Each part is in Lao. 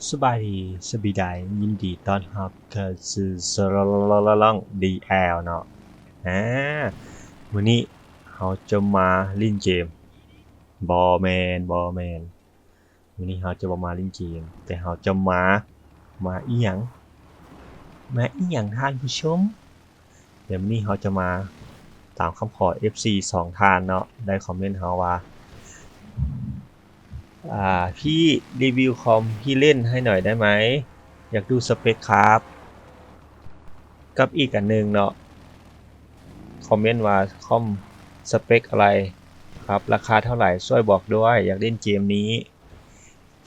ສະບາຍດີ ສະບາຍດີ ຍິນດີຕ້ອນຮັບເຂົ້າສູ່ຊ່ອງ ດີແອລ ເນາະ. ອາ ມື້ນີ້ເຮົາຈະມາຫຼິ້ນເກມ ບໍ່ແມ່ນ ບໍ່ແມ່ນ ມື້ນີ້ເຮົາຈະບໍ່ມາຫຼິ້ນເກມ ແຕ່ເຮົາຈະມາ ມາອີ່ຫຍັງ ມາອີ່ຫຍັງທ່ານຜູ້ຊົມ? ດຽວມື້ນີ້ເຮົາຈະມາຕາມຄຳຂໍເອັຟຊີສອງທ່ານເນາະ ໄດ້ຄອມເມັນເຮົາວ່າ ອ່າ ພີ່ຣີວິວຄອມທີ່ຫຼິ້ນໃຫ້ໜ້ອຍໄດ້ໄໝ? ຢາກຮູ້ສະເປັກຄັບ. ກັບອີກອັນໜຶ່ງເນາະ ຄອມເມັນວ່າ ຄອມສະເປັກອະໄລຄັບ ລາຄາເທົ່າໃດ? ຊ່ວຍບອກດ້ວຍ ຢາກຫຼິ້ນເກມນີ້.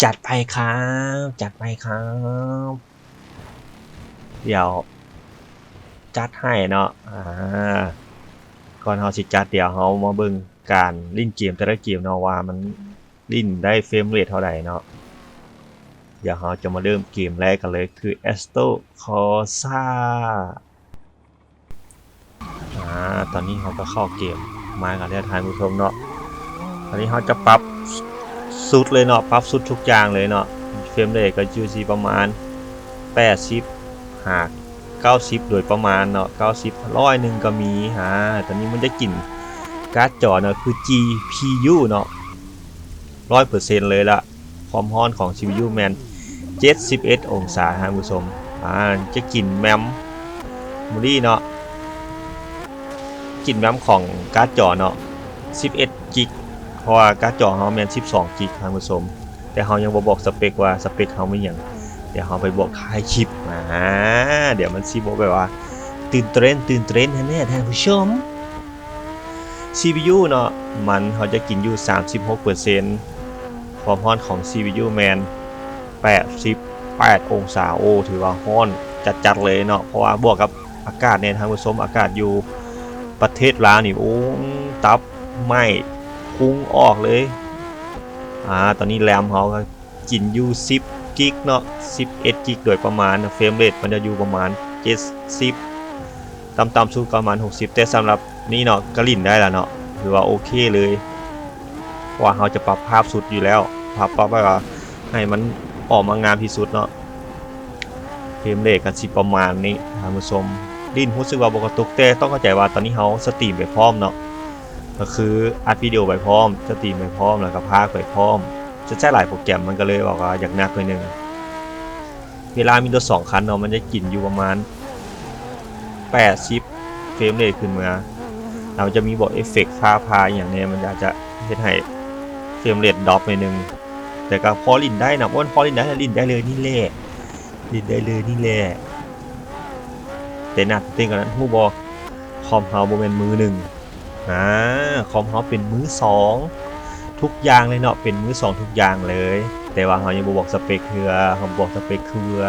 ຈັດໄປຄັບ ຈັດໄປຄັບ ດຽວຈັດໃຫ້ເນາະ. ອາ ກ່ອນເຮົາຊິຈັດ ດຽວເຮົາມາເບິ່ງການຫຼິ້ນເກມແຕ່ລະເກມເນາະ ວ່າມັນຫຼິ້ນໄດ້ເຟຣມເຣດເທົ່າໃດເນາະ. ດຽວເຮົາຈະມາເລີ່ມເກມແລກກັນເລີຍ ຄື Assetto Corsa. ອາ ຕອນນີ້ເຮົາກໍເຂົ້າເກມມາກັນແລ້ວທ່ານຜູ້ຊົມເນາະ. ຕອນນີ້ເຮົາຈະປັບສຸດເລີຍເນາະ ປັບສຸດທຸກຢ່າງເລີຍເນາະ. ເຟຣມເຣດກໍຢູ່ທີ່ປະມານແປດສິບຫາເກົ້າສິບໂດຍປະມານເນາະ ເກົ້າສິບ ຮ້ອຍໜຶ່ງກໍມີ. ອາ ຕອນນີ້ມັນຈະກິນກາດຈໍເນາະ ຄື ຈີພີຢູ ເນາະ ຮ້ອຍເປີເຊັນເລີຍລະ. ຄວາມຮ້ອນຂອງ ຊີພີຢູ ແມ່ນເຈັດສິບເອັດອົງສາທ່ານຜູ້ຊົມ. ອາ ຈະກິນແມມໂມຣີເນາະ ກິນແມມຂອງກາດຈໍເນາະ ສິບເອັດກິກ ເພາະວ່າກາດຈໍເຮົາແມ່ນສິບສອງກິກທ່ານຜູ້ຊົມ. ແຕ່ເຮົາຍັງບໍ່ບອກສະເປັກວ່າສະເປັກເຮົາມີຫຍັງ ດຽວເຮົາໄປບອກທ້າຍຄລິບ. ອາ ດຽວມັນຊິບໍ່ແບບວ່າຕື່ນເຕັ້ນ ຕື່ນເຕັ້ນແນ່ໆທ່ານຜູ້ຊົມ. ຊີພີຢູເນາະ ມັນ ເຮົາຈະກິນຢູ່ສາມສິບຫົກເປີເຊັນ ຄວາມຮ້ອນຂອງຊີພີຢູແມ່ນແປດສິບແປດອົງສາ. ໂອ້ ຖືວ່າຮ້ອນຈັດໆເລີຍເນາະ ເພາະວ່າບວກກັບອາກາດແນ່ທ່ານຜູ້ຊົມ. ອາກາດຢູ່ປະເທດລາວນີ້ ໂອ້ ຕັບໄໝ້ພຸ່ງອອກເລີຍ. ອາ ຕອນນີ້ແຣມເຮົາກໍ ກິນຢູ່ສິບກິກເນາະ ສິບເອັດກິກໂດຍປະມານ. ເຟຣມເຣດມັນຈະຢູ່ປະມານເຈັດສິບ ຕ່ຳໆສຸດກໍປະມານຫົກສິບ. ແຕ່ສຳລັບນີ້ເນາະ ກໍຫຼິ້ນໄດ້ລະເນາະ ຖືວ່າໂອເຄເລີຍ ເພາະວ່າເຮົາຈະປັບພາບສຸດຢູ່ແລ້ວ ປັບ ປັບແບບວ່າໃຫ້ມັນອອກມາງາມທີ່ສຸດເນາະ. ເຟຣມເຣດກໍຊິປະມານນີ້ທ່ານຜູ້ຊົມ ຫຼິ້ນຮູ້ສຶກວ່າບໍ່ກະຕຸກ ແຕ່ຕ້ອງເຂົ້າໃຈວ່າຕອນນີ້ເຮົາສະຕຣີມໄປພ້ອມເນາະ ກໍຄືອັດວິດີໂອໄປພ້ອມ ສະຕຣີມໄປພ້ອມ ແລ້ວກໍພາກໄປພ້ອມ. ຈະໃຊ້ຫຼາຍໂປຣແກຣມ ມັນກໍເລີຍແບບວ່າຢາກໜັກໜ້ອຍໜຶ່ງ. ເວລາມີລົດສອງຄັນເນາະ ມັນຈະກິນຢູ່ປະມານແປດສິບເຟຣມເຣດຂຶ້ນເມືອ ແລ້ວມັນຈະມີບວກເອຟເຟັກຟ້າຜ່າອີ່ຫຍັງແດ່ ມັນອາດຈະເຮັດໃຫ້ເຟຣມເຣດດຣອບໜ້ອຍໜຶ່ງ. ແຕ່ກໍພໍຫຼິ້ນໄດ້ນະ ໂອ້ ພໍຫຼິ້ນໄດ້ ຫຼິ້ນໄດ້ເລີຍນີ້ແຫຼະ ຫຼິ້ນໄດ້ເລີຍນີ້ແຫຼະ. ແຕ່ໜ້າຕື່ນເຕັ້ນກວ່ານັ້ນ ຮູ້ບໍ່ ຄອມເຮົາບໍ່ແມ່ນມືໜຶ່ງ ອາ ຄອມເຮົາເປັນມືສອງ ທຸກຢ່າງເລີຍເນາະ ເປັນມືສອງທຸກຢ່າງເລີຍ. ແຕ່ວ່າເຮົາຍັງບໍ່ບອກສະເປັກເທື່ອ ເຮົາບໍ່ບອກສະເປັກເທື່ອ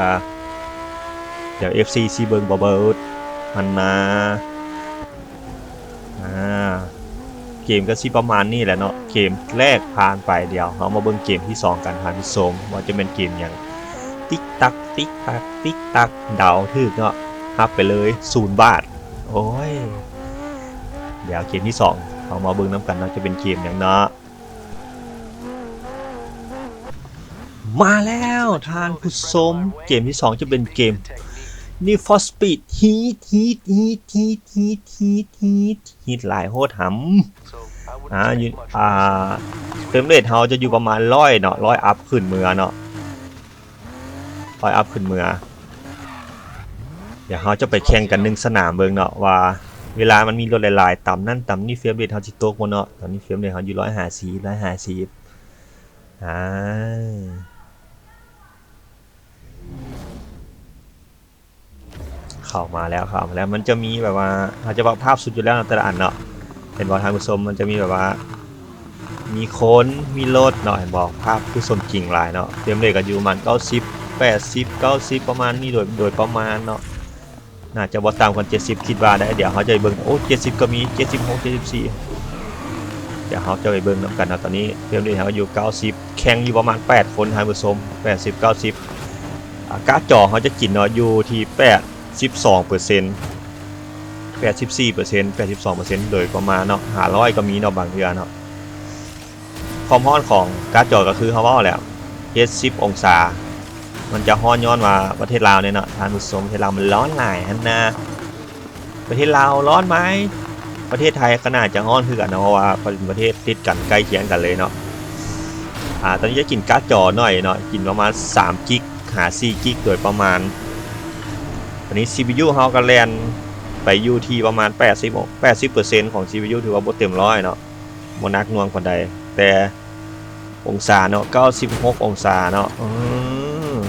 ດຽວເອັຟຊີຊິເບິ່ງບໍ່ເບີດຫັ້ນນາ. ອາ ເກມກໍຊິປະມານນີ້ແຫຼະເນາະ ເກມແລກຜ່ານໄປ. ດຽວເຮົາມາເບິ່ງເກມທີສອງກັນທ່ານຜູ້ຊົມ ວ່າຈະແມ່ນເກມຫຍັງ. ຕິກຕັກ ຕິກຕັກ ຕິກຕັກ ເດົາຖືກເນາະ ຮັບໄປເລີຍສູນບາດ. ໂອ້ຍ ດຽວເກມທີສອງເຮົາມາເບິ່ງນຳກັນເນາະ ຈະເປັນເກມຫຍັງເນາະ. ມາແລ້ວທ່ານຜູ້ຊົມ ເກມທີສອງຈະເປັນເກມ Need for Speed Heat Heat Heat Heat Heat Heat Heat Heat ຫຼາຍໂຫດຫຳ. ອາ ຢູ່ ອາ ເຟຣມເຣດເຮົາຈະຢູ່ປະມານຮ້ອຍເນາະ ຮ້ອຍອັບຂຶ້ນເມືອເນາະ ຮ້ອຍອັບຂຶ້ນເມືອ. ດຽວເຮົາຈະໄປແຂ່ງກັນໜຶ່ງສະໜາມເບິ່ງເນາະ ວ່າເວລາມັນມີລົດຫຼາຍໆ ຕຳນັ້ນຕຳນີ້ ເຟຣມເຣດເຮົາຊິຕົກບໍ່ເນາະ. ຕອນນີ້ເຟຣມເຣດເຮົາຢູ່ຮ້ອຍຫ້າສິບ ຮ້ອຍຫ້າສິບ. ອາ ເຂົ້າມາແລ້ວ ເຂົ້າມາແລ້ວ ມັນຈະມີແບບວ່າ ເຮົາຈະປັບພາບສຸດຢູ່ແລ້ວເນາະ ແຕ່ລະອັນເນາະ. ເຫັນບໍ່ທ່ານຜູ້ຊົມ ມັນຈະມີແບບວ່າ ມີຄົນ ມີລົດເນາະ ເຫັນບໍ່ ພາບຄືສົມຈິງຫຼາຍເນາະ. ເຟຣມເຣດກໍຢູ່ປະມານເກົ້າສິບ ແປດສິບ ເກົ້າສິບ ປະມານນີ້ ໂດຍ ໂດຍປະມານເນາະ ໜ້າຈະບໍ່ຕ່ຳກວ່າເຈັດສິບ ຄິດວ່າໄດ້. ດຽວເຮົາຈະໄປເບິ່ງ ໂອ້ ເຈັດສິບກໍມີ ເຈັດສິບຫົກ ເຈັດສິບສີ່ ດຽວເຮົາຈະໄປເບິ່ງນຳກັນເນາະ. ຕອນນີ້ເຟຣມເຣດເຮົາຢູ່ເກົ້າສິບ ແຂ່ງຢູ່ປະມານແປດຄົນທ່ານຜູ້ຊົມ ແປດສິບ ເກົ້າສິບ. ອາ ກາດຈໍເຮົາຈະກິນເນາະ ຢູ່ທີ່ແປດສິບສອງເປີເຊັນ ແປດສິບສີ່ເປີເຊັນ ແປດສິບສອງເປີເຊັນ ໂດຍປະມານເນາະ ຫ້າຮ້ອຍກໍມີເນາະ ບາງເທື່ອເນາະ. ຄວາມຮ້ອນຂອງກາດຈໍກໍຄືເຮົາເວົ້າແຫຼະ ເຈັດສິບອົງສາ ມັນຈະຮ້ອນຍ້ອນວ່າປະເທດລາວນີ້ເນາະທ່ານຜູ້ຊົມ, ປະເທດລາວມັນຮ້ອນຫຼາຍຫັ້ນນາ. ປະເທດລາວຮ້ອນໄໝ? ປະເທດໄທກໍໜ້າຈະຮ້ອນຄືກັນເນາະ ເພາະວ່າເປັນປະເທດຕິດກັນໃກ້ຄຽງກັນເລີຍເນາະ. ອາ ຕອນນີ້ຈະກິນກາດຈໍໜ້ອຍເນາະ, ກິນປະມານສາມກິກຫາສີ່ກິກໂດຍປະມານ. ຕອນນີ້ ຊີພີຢູ ເຮົາກໍແລ່ນໄປຢູ່ທີ່ປະມານແປດສິບ ແປດສິບເປີເຊັນຂອງ ຊີພີຢູ ຖືວ່າບໍ່ເຕັມຮ້ອຍເນາະ, ບໍ່ໜັກໜ່ວງປານໃດ. ແຕ່ ອົງສາເນາະ ເກົ້າສິບຫົກອົງສາເນາະ. ອືມ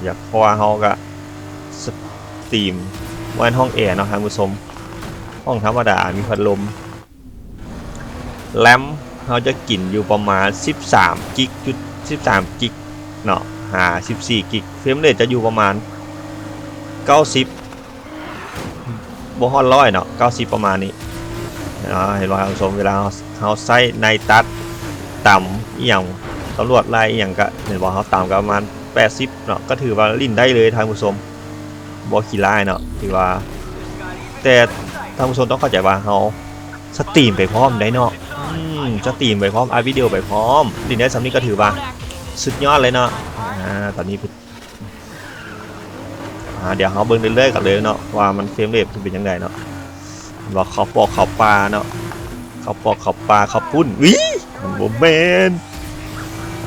ຢາກ ເພາະວ່າເຮົາກະສະຕຣີມ ບໍ່ແມ່ນຫ້ອງແອເນາະທ່ານຜູ້ຊົມ, ຫ້ອງທຳມະດາມີພັດລົມ. ແຣມເຮົາຈະກິນຢູ່ປະມານສິບສາມກິກຈຸດ ສິບສາມກິກເນາະ ຫາສິບສີ່ກິກ. ເຟຣມເຣດຈະຢູ່ປະມານເກົ້າສິບ ບໍ່ຮອດຮ້ອຍເນາະ ເກົ້າສິບປະມານນີ້. ເຫັນບໍ່ທ່ານຜູ້ຊົມ? ເວລາເຮົາ ເຮົາໃຊ້ໄນຕັດຕຳອີ່ຫຍັງ ຕຳຫຼວດໄລ່ອີ່ຫຍັງກະ ເຫັນບໍ່? ເຮົາຕຳກະປະມານແປດສິບເນາະ, ກະຖືວ່າຫຼິ້ນໄດ້ເລີຍທ່ານຜູ້ຊົມ, ບໍ່ຂີ້ລ້າຍເນາະ ຖືວ່າ. ແຕ່ທ່ານຜູ້ຊົມຕ້ອງເຂົ້າໃຈວ່າເຮົາສະຕຣີມໄປພ້ອມໄດ໋ເນາະ. ອືມ ສະຕຣີມໄປພ້ອມ ອັດວິດີໂອໄປພ້ອມ, ຫຼິ້ນໄດ້ສ່ຳນີ້ກະຖືວ່າສຸດຍອດເລີຍເນາະ. ອາ ຕອນນີ້ ອາ ດຽວເຮົາເບິ່ງເລື້ອຍໆກັນເລີຍເນາະ ວ່າມັນເຟຣມເຣດຊິເປັນຈັ່ງໃດເນາະ. ວ່າເຂົ້າປອກເຂົ້າປ່າເນາະ ເຂົ້າປອກເຂົ້າປ່າເຂົ້າປຸ້ນ. ວິ ມັນບໍ່ແມ່ນ.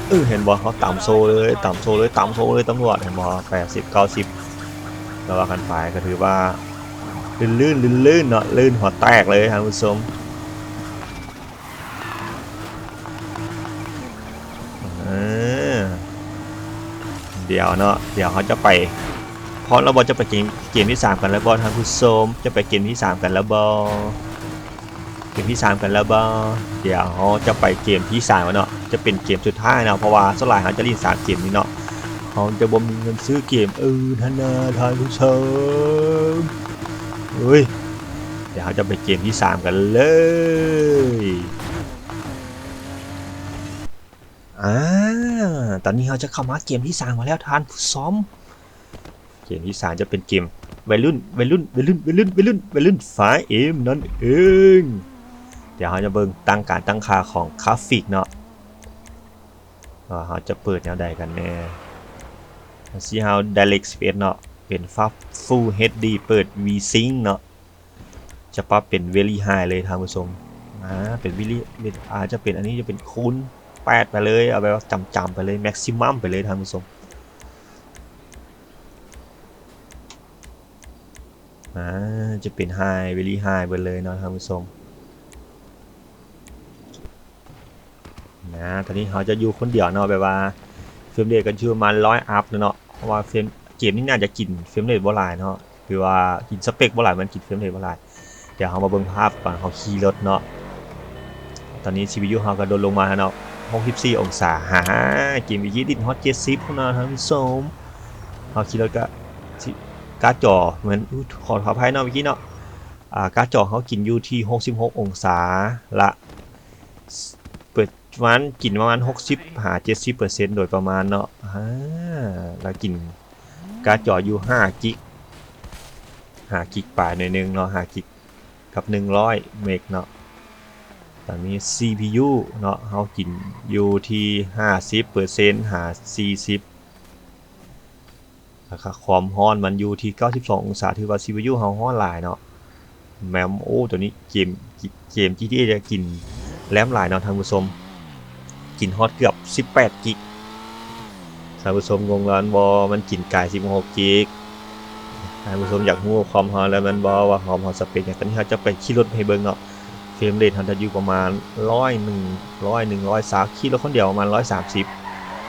ເອີ ເຫັນບໍ່? ເຮົາຕຳໂຊເລີຍ ຕຳໂຊເລີຍ ຕຳໂຊເລີຍ ຕຳຫຼວດ. ເຫັນບໍ່? ແປດສິບ ເກົ້າສິບ ກໍວ່າກັນໄປ ກໍຖືວ່າລື່ນໆ ລື່ນໆເນາະ ລື່ນຫົວແຕກເລີຍທ່ານຜູ້ຊົມ. ເອີ ດຽວເນາະ ດຽວເຮົາຈະໄປ ພ້ອມແລ້ວບໍ່? ຈະໄປເກມ ເກມທີສາມກັນແລ້ວບໍ່ທ່ານຜູ້ຊົມ? ຈະໄປເກມທີສາມກັນແລ້ວບໍ່? ເກມທີສາມກັນແລ້ວບໍ່? ດຽວເຮົາຈະໄປເກມທີສາມກັນເນາະ ຈະເປັນເກມສຸດທ້າຍເນາະ ເພາະວ່າສ່ວນຫຼາຍເຮົາຈະຫຼິ້ນສາມເກມນີ້ເນາະ. ເຮົາຈະບໍ່ມີເງິນຊື້ເກມອື່ນຫັ້ນນາທ່ານຜູ້ຊົມ. ເອີຍ ດຽວເຮົາຈະໄປເກມທີສາມກັນເລີຍ. ອາ ຕອນນີ້ເຮົາຈະເຂົ້າມາເກມທີສາມກັນແລ້ວທ່ານຜູ້ຊົມ. ເກມທີສາມຈະເປັນເກມໄວລຸ້ນ ໄວລຸ້ນ ໄວລຸ້ນ ໄວລຸ້ນ ໄວລຸ້ນ ໄວລຸ້ນ ໄຟເອັມນັ້ນເອງ. ດຽວເຮົາຈະເບິ່ງຕັ້ງການຕັ້ງຄ່າຂອງກຣາຟິກເນາະ ວ່າເຮົາຈະເປີດແນວໃດກັນແນ່. ຊິເອົາໄດເຣັກສິບເອັດເນາະ ເປັນຟັບ ຟູລເອັດດີ ເປີດວີຊິງເນາະ. ຈະປັບເປັນເວລີໄຮເລີຍທ່ານຜູ້ຊົມ. ອາ ເປັນເວລີ ອາ ຈະເປັນ ອັນນີ້ຈະເປັນຄູນແປດໄປເລີຍ ເອົາແບບວ່າຈຳໆໄປເລີຍ ແມັກຊິມັມໄປເລີຍທ່ານຜູ້ຊົມ. ອາ ຈະເປັນໄຮ ເວລີໄຮເບິດເລີຍເນາະທ່ານຜູ້ຊົມ. ນະ ຕອນນີ້ເຮົາຈະຢູ່ຄົນດຽວເນາະ ແບບວ່າເຟຣມເຣດກໍຢູ່ປະມານຮ້ອຍອັບແລ້ວເນາະ ເພາະວ່າເຟຣມ ເກມນີ້ໜ້າຈະກິນເຟຣມເຣດບໍ່ຫຼາຍເນາະ ຫຼືວ່າກິນສະເປັກບໍ່ຫຼາຍ ມັນກິນເຟຣມເຣດບໍ່ຫຼາຍ. ດຽວເຮົາມາເບິ່ງພາບຕອນເຮົາຂີ່ລົດເນາະ. ຕອນນີ້ຊີພີຢູເຮົາກໍດົນລົງມາແລ້ວເນາະ ຫົກສິບສີ່ອົງສາ. ຫາ ເກມເມື່ອກີ້ດິດຮອດເຈັດສິບພຸ້ນນະທ່ານຜູ້ຊົມ. ເຮົາຂີ່ລົດກໍ ກາດຈໍແມ່ນ ຂໍ ຂໍອະໄພເນາະ ເມື່ອກີ້ເນາະ ອາ ກາດຈໍເຮົາກິນຢູ່ທີ່ຫົກສິບຫົກອົງສາ ລະ ປະມານ ກິນປະມານຫົກສິບຫາເຈັດສິບເປີເຊັນໂດຍປະມານເນາະ. ອາ ລະກິນກາດຈໍຢູ່ຫ້າກິກ ຫ້າກິກປາຍໜ້ອຍໜຶ່ງເນາະ ຫ້າກິກກັບໜຶ່ງຮ້ອຍເມກເນາະ. ຕອນນີ້ຊີພີຢູເນາະ ເຮົາກິນຢູ່ທີ່ຫ້າສິບເປີເຊັນຫາສີ່ສິບ ລະກະຄວາມຮ້ອນມັນຢູ່ທີ່ເກົ້າສິບສອງອົງສາ ຖືວ່າຊີພີຢູເຮົາຮ້ອນຫຼາຍເນາະ. ແມ່ນ ໂອ້ ໂຕນີ້ເກມ ເກມຈີທີເອຈະກິນແຣມຫຼາຍເນາະທ່ານຜູ້ຊົມ ກິນຮອດເກືອບສິບແປດກິກ. ທ່ານຜູ້ຊົມງົງແລ້ວແມ່ນບໍ່ ມັນກິນກາຍສິບຫົກກິກ. ທ່ານຜູ້ຊົມຢາກຮູ້ຄອມເຮົາແລ້ວແມ່ນບໍ່ ວ່າຄອມເຮົາສະເປັກຫຍັງ. ຕອນນີ້ເຮົາຈະໄປຂີ່ລົດໃຫ້ເບິ່ງເນາະ ເຟຣມເຣດເຮົາຈະຢູ່ປະມານຮ້ອຍໜຶ່ງ ຮ້ອຍໜຶ່ງ ຮ້ອຍຊາວ ຂີ່ລົດຄົນດຽວປະມານຮ້ອຍສາມສິບ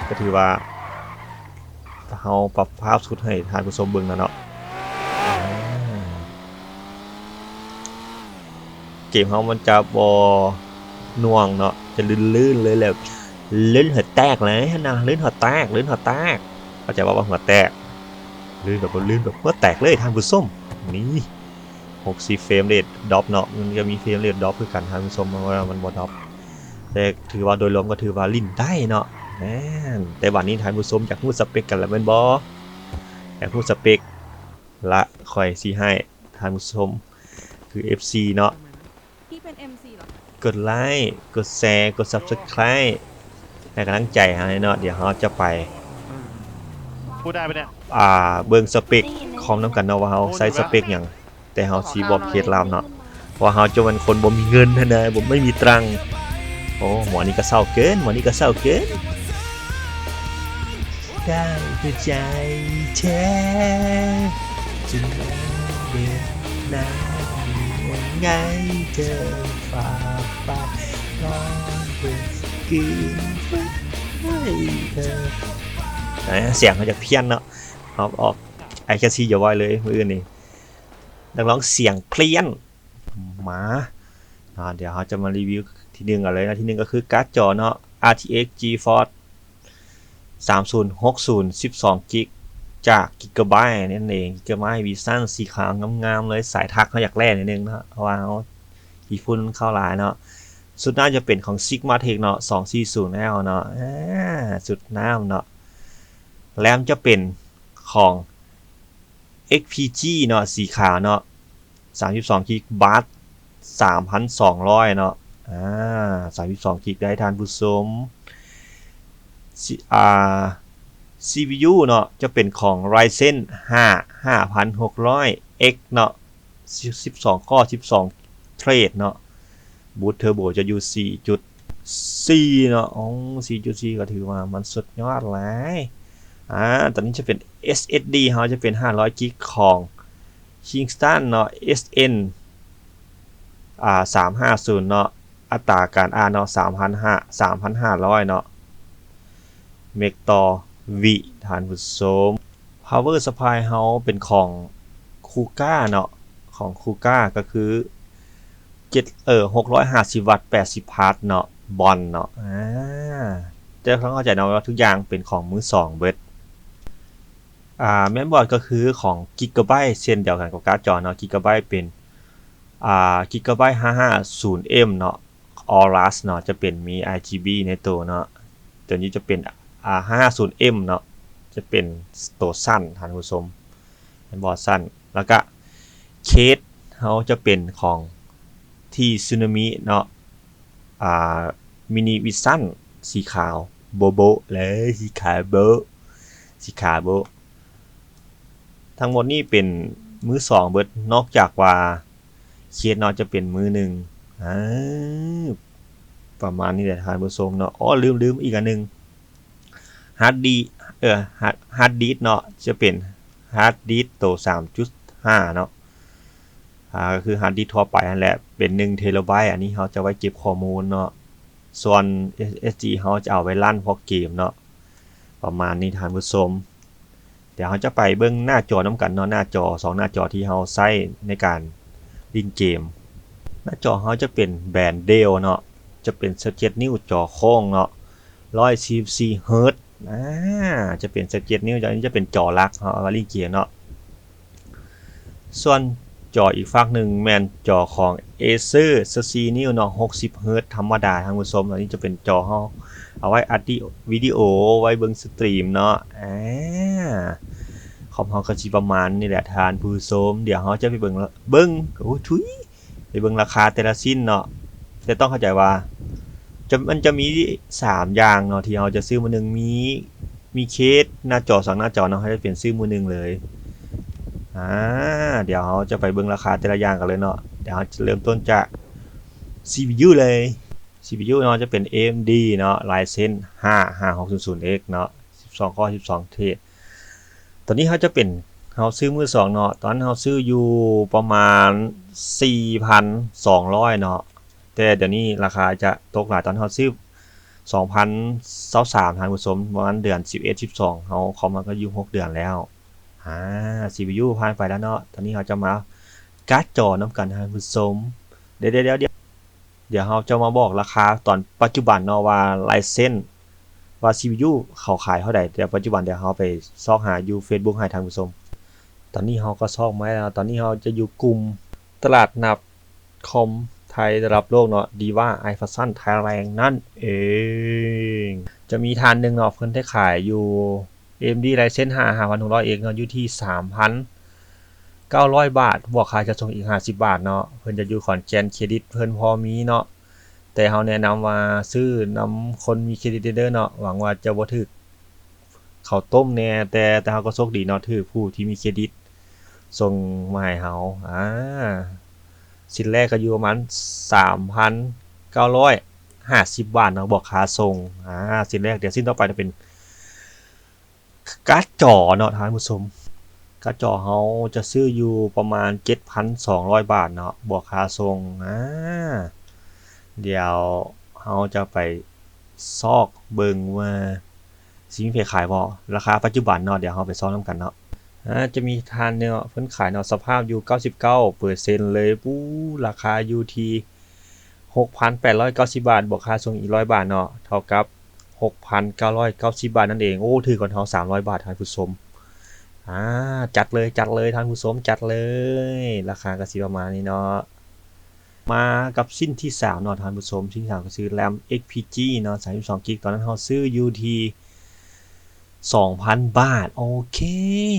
ກໍຖືວ່າ ເຮົາປັບພາບສຸດໃຫ້ທ່ານຜູ້ຊົມເບິ່ງແລ້ວເນາະ. ເກມເຮົາມັນຈະບໍ່ໜ່ວງເນາະ ຈະລື່ນໆເລີຍແຫຼະ ລື່ນຫົວແຕກເລີຍຫັ້ນນະ ລື່ນຫົວແຕກ ລື່ນຫົວແຕກ ເຂົ້າໃຈບໍ່ວ່າຫົວແຕກ ລື່ນແບບ ລື່ນແບບຫົວແຕກເລີຍທ່ານຜູ້ຊົມ. ນີ້ ຫົກສິບເຟຣມເຣດດຣອບເນາະ ມັນກໍມີເຟຣມເຣດດຣອບຄືກັນທ່ານຜູ້ຊົມ ເພາະວ່າມັນບໍ່ດຣອບ ແຕ່ຖືວ່າໂດຍລວມກໍຖືວ່າຫຼິ້ນໄດ້ເນາະ. ແມ່ນ ແຕ່ບາດນີ້ທ່ານຜູ້ຊົມຢາກຮູ້ສະເປັກກັນແລ້ວແມ່ນບໍ່? ຢາກຮູ້ສະເປັກ ລະຂ້ອຍຊິໃຫ້ທ່ານຜູ້ຊົມ ຄື ເອັຟຊີ ເນາະ ທີ່ເປັນ ເອັມຊີ ເຫຼືອ ກົດໄລ ກົດແຊ ກົດ Subscribe ໃຫ້ກຳລັງໃຈເຮົາເນາະ. ດຽວເຮົາຈະໄປ พูดได้ปะเนี่ย ອ່າ ເບິ່ງສະເປັກຄອມນຳກັນເນາະ ວ່າເຮົາໃຊ້ສະເປັກຫຍັງ ແຕ່ເຮົາຊິບອກເຄດລັບເນາະ ເພາະວ່າເຮົາຈະເປັນຄົນບໍ່ມີເງິນຫັ້ນນະ ບໍ່ ໄມ່ມີຕຣັງ. ໂອ້ ໝໍນີ້ກໍເສົ້າເກີນ ໝໍນີ້ກໍເສົ້າເກີນ. ໄດ້ແຕ່ໃຈແທ້ ຈຶ່ງເດີນໜ້າ ງ່າຍເກີນຝາກໄປ ລອງເດີນຄືນໄປເດີ. ອ່າ ສຽງເຮົາຈະພຽນເນາະ ເຮົາອອກ I can see your voice ເລີຍມື້ອື່ນນີ້ ນັກຮ້ອງສຽງພຽນ. ມາ ອ່າ ດຽວເຮົາຈະມາຣີວິວທີໜຶ່ງກັນເລີຍເນາະ. ທີໜຶ່ງກໍຄືກາດຈໍເນາະ RTX GeForce ສາມສູນຫົກສູນ ສິບສອງກິກ ຈາກ Gigabyte ນັ້ນເອງ Gigabyte Vision ສີຂາວງາມໆເລີຍ ສາຍທັກເຮົາຢາກແລ່ໜ້ອຍໜຶ່ງເນາະ ເພາະວ່າເຮົາ ຂີ້ຝຸ່ນມັນເຂົ້າຫຼາຍເນາະ. ຊຸດໜ້າຈະເປັນຂອງ Sigmatech ເນາະ ສອງສີ່ສູນ L ເນາະ ອ່າ ຊຸດໜ້າເນາະ. RAM ຈະເປັນຂອງ XPG ເນາະ ສີຂາວເນາະ ສາມສິບສອງກິກ ບັດສາມພັນສອງຮ້ອຍເນາະ ອ່າ ສາມສິບສອງກິກໄດ້ທ່ານຜູ້ຊົມ. ຊິ ອ່າ CPU ເນາະ ຈະເປັນຂອງ Ryzen ຫ້າ ຫ້າພັນຫົກຮ້ອຍ X ເນາະ ສິບສອງຂໍ້ ສິບສອງເທຣດເນາະ. Boost Turbo ຈະຢູ່ສີ່ຈຸດສີ່ເນາະ ໂອ້ ສີ່ຈຸດສີ່ ກໍຖືວ່າມັນສຸດຍອດຫຼາຍ. ອ່າ ຕອນນີ້ຈະເປັນ SSD ເຮົາຈະເປັນຫ້າຮ້ອຍກິກຂອງ Kingston ເນາະ SN ອ່າ ສາມຫ້າສູນເນາະ ອັດຕາການອ່ານເນາະ ສາມພັນຫ້າ ສາມພັນຫ້າຮ້ອຍເນາະ. ເມັກຕໍ່ວິ ທ່ານຜູ້ຊົມ. Power Supply ເຮົາເປັນຂອງ Kuka ເນາະ ຂອງ Kuka ກໍຄື ເຈັດ ເອີ ຫົກຮ້ອຍຫ້າສິບວັດ ແປດສິບ ວັດເນາະ Bond ເນາະ ອ່າ ແຕ່ຕ້ອງເຂົ້າໃຈເນາະວ່າທຸກຢ່າງເປັນຂອງມືສອງເບິດ. ອ່າ Mainboard ກໍຄືຂອງ Gigabyte ເຊັ່ນດຽວກັນກັບກາດຈໍເນາະ Gigabyte ເປັນ ອ່າ Gigabyte ຫ້າຫ້າສູນ M ເນາະ Aorus ເນາະ ຈະເປັນມີ RGB ໃນໂຕເນາະ. ຕົວນີ້ຈະເປັນ ອ່າ ຫ້າຫ້າສູນ M ເນາະ ຈະເປັນໂຕສັ້ນ ທ່ານຜູ້ຊົມ ແມ່ນບໍ່ ສັ້ນ. ແລ້ວກະເຄສເຮົາຈະເປັນຂອງ T Tsunami ເນາະ ອ່າ Mini Vision ສີຂາວໂບະໂບະເລີຍ ສີຂາວໂບະ ສີຂາວໂບະ. ທັງໝົດນີ້ເປັນມືສອງເບິດ ນອກຈາກວ່າເຄສເນາະຈະເປັນມືໜຶ່ງ. ເອີ ປະມານນີ້ແຫຼະທ່ານຜູ້ຊົມເນາະ. ອໍ ລືມ ລືມອີກອັນໜຶ່ງ Hard Disk ເອີ Hard Disk ເນາະ ຈະເປັນ Hard Disk ໂຕສາມຈຸດຫ້າເນາະ ອ່າ ກໍຄື Hard Disk ທົ່ວໄປຫັ້ນແຫຼະ ເປັນໜຶ່ງເທລາໄບ. ອັນນີ້ເຮົາຈະໄວ້ເກັບຂໍ້ມູນເນາະ ສ່ວນ SSD ເຮົາຈະເອົາໄວ້ລັນພວກເກມເນາະ. ປະມານນີ້ທ່ານຜູ້ຊົມ. ດຽວເຮົາຈະໄປເບິ່ງໜ້າຈໍນຳກັນເນາະ ໜ້າຈໍ ສອງໜ້າຈໍທີ່ເຮົາໃຊ້ໃນການຫຼິ້ນເກມ. ໜ້າຈໍເຮົາຈະເປັນແບຣນ Dell ເນາະ ຈະເປັນສິບເຈັດນິ້ວ ຈໍໂຄ້ງເນາະ ຮ້ອຍສີ່ສິບສີ່ເຮີດ ອ່າ ຈະເປັນສິບເຈັດນິ້ວ. ອັນນີ້ຈະເປັນຈໍຫຼັກເຮົາເອົາໄວ້ຫຼິ້ນເກມເນາະ. ສ່ວນຈໍອີກຟາກໜຶ່ງແມ່ນຈໍຂອງ Acer ສິບສີ່ນິ້ວເນາະ ຫົກສິບເຮີດທຳມະດາ ທ່ານຜູ້ຊົມ. ອັນນີ້ຈະເປັນຈໍເຮົາເອົາໄວ້ອັດວິດີໂອ ໄວ້ເບິ່ງສະຕຣີມເນາະ. ອາ ຄອມເຮົາກໍຊິປະມານນີ້ແຫຼະທ່ານຜູ້ຊົມ. ດຽວເຮົາຈະໄປເບິ່ງ ເບິ່ງ ໂອ້ ທຸຍ ໄປເບິ່ງລາຄາແຕ່ລະຊິ້ນເນາະ. ແຕ່ຕ້ອງເຂົ້າໃຈວ່າ ຈະ ມັນຈະມີສາມຢ່າງເນາະ ທີ່ເຮົາຈະຊື້ມື້ໜຶ່ງ ມີ ມີເຄສ ໜ້າຈໍ ສອງໜ້າຈໍເນາະ ເຮົາຈະເປັນຊື້ມື້ໜຶ່ງເລີຍ. ອາ ດຽວເຮົາຈະໄປເບິ່ງລາຄາແຕ່ລະຢ່າງກັນເລີຍເນາະ. ດຽວເຮົາຈະເລີ່ມຕົ້ນຈາກ ຊີພີຢູ ເລີຍ. ຊີພີຢູ ເນາະ ຈະເປັນ ເອເອັມດີ ເນາະ Ryzen ຫ້າ ຫ້າຫົກສູນສູນເອັກ ເນາະ ສິບສອງ ຄໍ ສິບສອງ ເທຣດ. ຕອນນີ້ເຮົາຈະເປັນ ເຮົາຊື້ມືສອງເນາະ ຕອນນັ້ນເຮົາຊື້ຢູ່ປະມານສີ່ພັນສອງຮ້ອຍເນາະ ແຕ່ດຽວນີ້ລາຄາຈະຕົກຫຼາຍ ຕອນເຮົາຊື້ສອງພັນຊາວສາມ ທ່ານຜູ້ຊົມ ປະມານເດືອນສິບເອັດ ສິບສອງ ເຮົາຄອມມັນກໍຢູ່ຫົກເດືອນແລ້ວ. ອາ ຊີພີຢູ ຜ່ານໄປແລ້ວເນາະ ຕອນນີ້ເຮົາຈະມາກາດຈໍນຳກັນ ທ່ານຜູ້ຊົມ. ດຽວ ດຽວ ດຽວ ດຽວເຮົາຈະມາບອກລາຄາຕອນປັດຈຸບັນເນາະ ວ່າ Ryzen ວ່າ ຊີພີຢູ ເຂົາຂາຍເທົ່າໃດ. ແຕ່ປັດຈຸບັນດຽວເຮົາໄປຊອກຫາຢູ່ Facebook ໃຫ້ທ່ານຜູ້ຊົມ. ຕອນນີ້ເຮົາກໍຊອກມາແລ້ວເນາະ ຕອນນີ້ເຮົາຈະຢູ່ກຸ່ມຕະຫຼາດນັດຄອມໄທລະດັບໂລກເນາະ ດີວ່າ ໄອແຟຊັ່ນ ໄທແລນ ນັ້ນເອງ. ຈະມີທ່ານໜຶ່ງເນາະ ເພິ່ນໄດ້ຂາຍຢູ່ ເອເອັມດີ Ryzen ຫ້າ ຫ້າພັນຫົກຮ້ອຍເອັກ ເນາະ ຢູ່ທີ່ສາມພັນເກົ້າຮ້ອຍບາດ ບວກຄ່າຈັດສົ່ງອີກຫ້າສິບບາດເນາະ. ເພິ່ນຈະຢູ່ຂອນແກ່ນ ເຄຣດິດເພິ່ນພໍມີເນາະ ແຕ່ເຮົາແນະນຳວ່າຊື້ນຳຄົນມີເຄຣດິດເດີເນາະ ຫວັງວ່າຈະບໍ່ຖືກ ເຂົ້າຕົ້ມແດ່ ແຕ່ ແຕ່ເຮົາກໍໂຊກດີເນາະ ຖືກຜູ້ທີ່ມີເຄຣດິດສົ່ງມາໃຫ້ເຮົາ. ອາ ຊິ້ນແລກກໍຢູ່ປະມານສາມພັນເກົ້າຮ້ອຍຫ້າສິບບາດເນາະ ບວກຄ່າສົ່ງ. ອາ ຊິ້ນແລກ. ດຽວຊິ້ນຕໍ່ໄປຈະເປັນ ກາດຈໍເນາະທ່ານຜູ້ຊົມ, ກາດຈໍເຮົາຈະຊື້ຢູ່ປະມານເຈັດພັນສອງຮ້ອຍບາດເນາະ ບວກຄ່າສົ່ງ. ອາ ດຽວເຮົາຈະໄປຊອກເບິ່ງວ່າຊິມີໃຜຂາຍບໍ່ ລາຄາປັດຈຸບັນເນາະ. ດຽວເຮົາໄປຊອກນຳກັນເນາະ. ອາ ຈະມີທ່ານໜຶ່ງເນາະ ເພິ່ນຂາຍເນາະ ສະພາບຢູ່ເກົ້າສິບເກົ້າເປີເຊັນເລີຍ. ປູ້ ລາຄາຢູ່ທີ່ ຫົກພັນແປດຮ້ອຍເກົ້າສິບບາດ ບວກຄ່າສົ່ງອີກຮ້ອຍບາດເນາະ ເທົ່າກັບຫົກພັນເກົ້າຮ້ອຍເກົ້າສິບບາດນັ້ນເອງ. ໂອ້ ຖືກກວ່າເຮົາສາມຮ້ອຍບາດທ່ານຜູ້ຊົມ. ອາ ຈັດເລີຍ ຈັດເລີຍທ່ານຜູ້ຊົມ ຈັດເລີຍ. ລາຄາກໍຊິປະມານນີ້ເນາະ. ມາກັບຊິ້ນທີສາມເນາະທ່ານຜູ້ຊົມ, ຊິ້ນທີສາມກໍຄື RAM ເອັກພີຈີ ເນາະ ສາມສິບສອງກິກ. ຕອນນັ້ນເຮົາຊື້ຢູ່ທີ່ສອງພັນບາດ. ໂອເຄ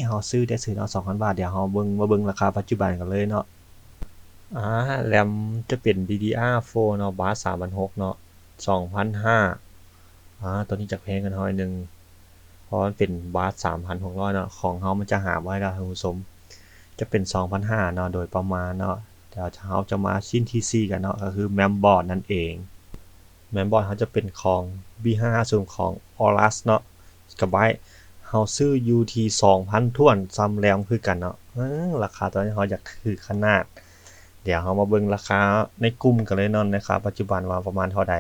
ເຮົາຊື້ໄດ້ຊື້ເນາະ ສອງພັນບາດ. ດຽວເຮົາເບິ່ງ ມາເບິ່ງລາຄາປັດຈຸບັນກັນເລີຍເນາະ. ອາ RAM ຈະເປັນ ດີດີອາໂຟ ເນາະ ບາດສາມພັນຫົກເນາະ ສອງພັນຫ້າ. ອາ ຕົວນີ້ຈະແພງກວ່າໜ້ອຍໜຶ່ງ ເພາະມັນເປັນບາດສາມພັນຫົກຮ້ອຍເນາະ. ຂອງເຮົາມັນຈະຫາບໍ່ໄດ້ແລ້ວທ່ານຜູ້ຊົມ, ຈະເປັນສອງພັນຫ້າເນາະ ໂດຍປະມານເນາະ. ດຽວເຮົາຈະມາຊິ້ນທີສີ່ກັນເນາະ ກໍຄື Mainboard ນັ້ນເອງ. Mainboard ເຮົາຈະເປັນຂອງ ບີຫ້າຫ້າສູນ ຂອງ Aorus ເນາະ ກິກກາໄບເຮົາຊື້ຢູ່ທີ່ສອງພັນຖ້ວນ ຊ້ຳ RAM ຄືກັນເນາະ. ເອີ ລາຄາຕອນນີ້ເຮົາຢາກຖືກຂະໜາດ. ດຽວເຮົາມາເບິ່ງລາຄາໃນກຸ່ມກັນເລີຍເນາະ ລາຄາປັດຈຸບັນວ່າປະມານເທົ່າໃດ.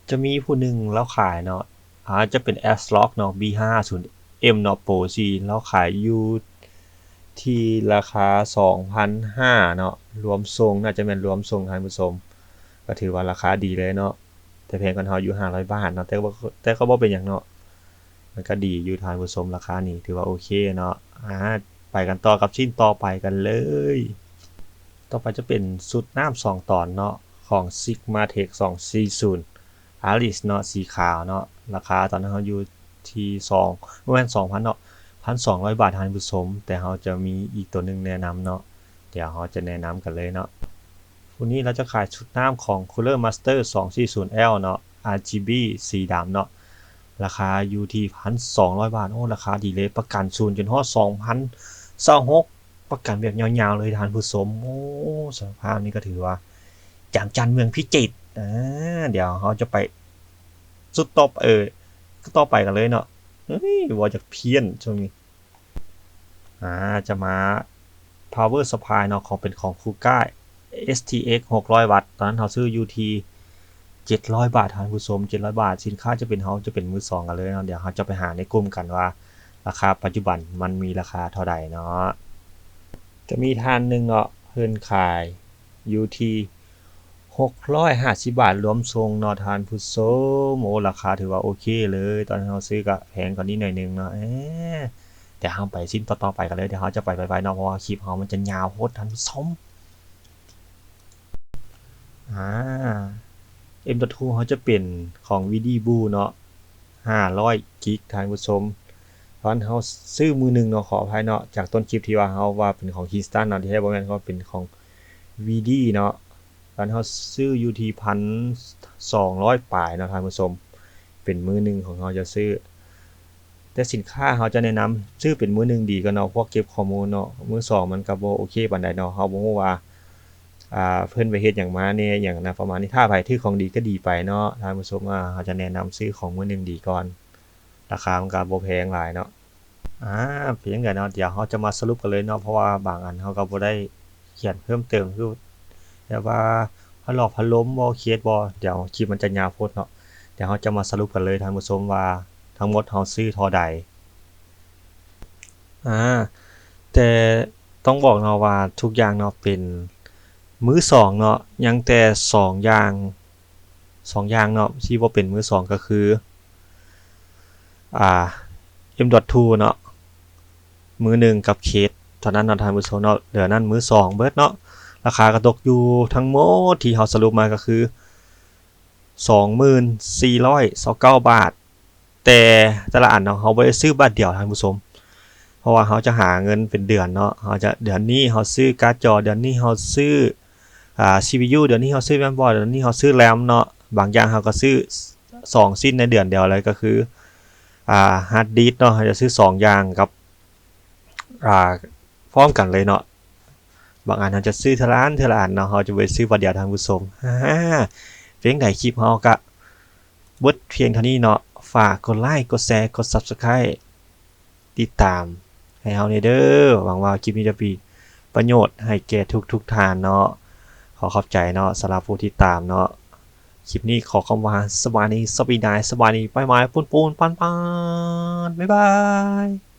ຈະມີຜູ້ໜຶ່ງລາວຂາຍເນາະ ອາ ຈະເປັນ ASRock ເນາະ ບີຫ້າຫ້າສູນເອັມ ເນາະ ໂປສີ່ ລາວຂາຍຢູ່ທີ່ລາຄາສອງພັນຫ້າເນາະ ລວມສົ່ງ ໜ້າຈະແມ່ນລວມສົ່ງທ່ານຜູ້ຊົມ. ກໍຖືວ່າລາຄາດີເລີຍເນາະ ແຕ່ແພງກວ່າເຮົາຢູ່ຫ້າຮ້ອຍບາດເນາະ ແຕ່ວ່າ ແຕ່ກໍບໍ່ເປັນຫຍັງເນາະ ມັນກໍດີຢູ່ທ່ານຜູ້ຊົມ ລາຄານີ້ຖືວ່າໂອເຄເນາະ. ອາ ໄປກັນຕໍ່ກັບຊິ້ນຕໍ່ໄປກັນເລີຍ. ຕໍ່ໄປຈະເປັນຊຸດນ້ຳສອງຕອນເນາະ ຂອງ Sigmatech ສອງສີ່ສູນ Aris ເນາະ ສີຂາວເນາະ. ລາຄາຕອນນັ້ນເຮົາຢູ່ທີ່ສອງ ບໍ່ແມ່ນສອງພັນເນາະ ພັນສອງຮ້ອຍບາດທ່ານຜູ້ຊົມ. ແຕ່ເຮົາຈະມີອີກຕົວໜຶ່ງແນະນຳເນາະ ດຽວເຮົາຈະແນະນຳກັນເລີຍເນາະ. ຜູ້ນີ້ລາວຈະຂາຍຊຸດນ້ຳຂອງ Cooler Master ສອງສີ່ສູນ L ເນາະ RGB ສີດຳເນາະ ລາຄາຢູ່ທີ່ພັນສອງຮ້ອຍບາດ. ໂອ້ ລາຄາດີເລີຍ ປະກັນສູນຈົນຮອດສອງພັນຊາວຫົກ ປະກັນແບບຍາວໆເລີຍທ່ານຜູ້ຊົມ. ໂອ້ ສະພາບນີ້ກໍຖືວ່າຈາມຈັນເມືອງພິຈິດ. ອາ ດຽວເຮົາຈະໄປຊຸດຕໍ່ ເອີ ຕໍ່ໄປກັນເລີຍເນາະ. ເອີຍ ເວົ້າຈາກພຽນຊ່ວງນີ້. ອາ ຈະມາ Power Supply ເນາະ ຂອງ ເປັນຂອງ Kuka STX ຫົກຮ້ອຍວັດ. ຕອນນັ້ນເຮົາຊື້ຢູ່ທີ່ເຈັດຮ້ອຍບາດທ່ານຜູ້ຊົມ ເຈັດຮ້ອຍບາດ. ສິນຄ້າຈະເປັນ ເຮົາຈະເປັນມືສອງກັນເລີຍເນາະ. ດຽວເຮົາຈະໄປຫາໃນກຸ່ມກັນວ່າ ລາຄາປັດຈຸບັນມັນມີລາຄາເທົ່າໃດເນາະ. ຈະມີທ່ານໜຶ່ງເນາະ ເພິ່ນຂາຍຢູ່ທີ່ຫົກຮ້ອຍຫ້າສິບບາດລວມສົ່ງເນາະທ່ານຜູ້ຊົມ. ໂອ້ ລາຄາຖືວ່າໂອເຄເລີຍ. ຕອນເຮົາຊື້ກໍແພງກວ່ານີ້ໜ້ອຍໜຶ່ງເນາະ. ເອີ ດຽວເຮົາໄປຊິ້ນຕໍ່ໆໄປກັນເລີຍ. ດຽວເຮົາຈະໄປໄວໆເນາະ ເພາະວ່າຄລິບເຮົາມັນຈະຍາວໂພດທ່ານຜູ້ຊົມ. ອາ M.two ເຮົາຈະເປັນຂອງ VD Blue ເນາະ ຫ້າຮ້ອຍກິກທ່ານຜູ້ຊົມ. ຕອນເຮົາຊື້ມືໜຶ່ງເນາະ ຂໍອະໄພເນາະ ຈາກຕົ້ນຄລິບທີ່ວ່າເຮົາວ່າເປັນຂອງ Kingston ເນາະ ທີ່ແທ້ບໍ່ແມ່ນ ເພາະເປັນຂອງ VD ເນາະ. ຕອນເຮົາຊື້ຢູ່ທີ່ພັນສອງຮ້ອຍປາຍເນາະທ່ານຜູ້ຊົມ ເປັນມືໜຶ່ງຂອງເຮົາຈະຊື້. ແຕ່ສິນຄ້າເຮົາຈະແນະນຳຊື້ເປັນມືໜຶ່ງດີກວ່າເນາະ ພວກເກັບຂໍ້ມູນເນາະ. ມືສອງມັນກໍບໍ່ໂອເຄປານໃດເນາະ ເຮົາບໍ່ຮູ້ວ່າ ອ່າ ເພິ່ນໄປເຮັດຫຍັງມາແດ່ ຫຍັງນະ ປະມານນີ້. ຖ້າໃຜຖືກຂອງດີກໍດີໄປເນາະທ່ານຜູ້ຊົມ. ອາ ເຮົາຈະແນະນຳຊື້ຂອງມືໜຶ່ງດີກ່ອນ ລາຄາມັນກໍບໍ່ແພງຫຼາຍເນາະ. ອາ ເປັນຈັ່ງໃດເນາະ ດຽວເຮົາຈະມາສະຫຼຸບກັນເລີຍເນາະ ເພາະວ່າບາງອັນເຮົາກໍບໍ່ໄດ້ຂຽນເພີ່ມເຕີມ ຄືແບບວ່າພັດຫຼອກພັດລົມບໍ່ ເຄສບໍ່. ດຽວຄລິບມັນຈະຍາວໂພດເນາະ. ດຽວເຮົາຈະມາສະຫຼຸບກັນເລີຍທ່ານຜູ້ຊົມວ່າທັງໝົດເຮົາຊື້ທໍ່ໃດ. ອາ ແຕ່ຕ້ອງບອກເນາະວ່າທຸກຢ່າງເນາະເປັນມືສອງເນາະ ຍັງແຕ່ສອງຢ່າງ ສອງຢ່າງເນາະທີ່ບໍ່ເປັນມືສອງກໍຄື ອ່າ M.two ເນາະ ມືໜຶ່ງກັບເຄສເທົ່ານັ້ນເນາະທ່ານຜູ້ຊົມເນາະ. ເຫຼືອນັ້ນມືສອງເບິດເນາະ. ລາຄາກໍຕົກຢູ່ທັງໝົດທີ່ເຮົາສະຫຼຸບມາກໍຄືສອງໝື່ນສີ່ຮ້ອຍຊາວເກົ້າບາດ. ແຕ່ແຕ່ລະອັນເນາະ ເຮົາບໍ່ໄດ້ຊື້ບາດດຽວທ່ານຜູ້ຊົມ ເພາະວ່າເຮົາຈະຫາເງິນເປັນເດືອນເນາະ. ເຮົາຈະ ເດືອນນີ້ເຮົາຊື້ກາດຈໍ ເດືອນນີ້ເຮົາຊື້ ອ່າ ຊີພີຢູ ເດືອນນີ້ເຮົາຊື້ແມມບອດ ເດືອນນີ້ເຮົາຊື້ແຣມເນາະ. ບາງຢ່າງເຮົາກໍຊື້ສອງຊິ້ນໃນເດືອນດຽວເລີຍ ກໍຄື ອ່າ ຮາດດິສເນາະ ເຮົາຈະຊື້ສອງຢ່າງກັບ ອ່າ ພ້ອມກັນເລີຍເນາະ. ບາງອັນເຮົາຈະຊື້ເທື່ອລະອັນເທື່ອລະອັນເນາະ ເຮົາຈະບໍ່ໄດ້ຊື້ບາດດຽວທ່ານຜູ້ຊົມ. ເປັນຈັ່ງໃດ ຄລິບເຮົາກະເບິດພຽງເທົ່ານີ້ເນາະ. ຝາກກົດໄລ ກົດແຊ ກົດ Subscribe ຕິດຕາມໃຫ້ເຮົາແດ່ເດີ. ຫວັງວ່າຄລິບນີ້ຈະມີປະໂຫຍດໃຫ້ແກ່ທຸກໆທ່ານເນາະ. ຂໍຂອບໃຈເນາະ ສຳລັບຜູ້ຕິດຕາມເນາະ. ຄລິບນີ້ຂໍຄຳວ່າ ສະບາຍດີ ສະບາຍດີ ສະບາຍດີ ບາຍບາຍ ປຸນໆ ປັນໆ ບາຍບາຍ.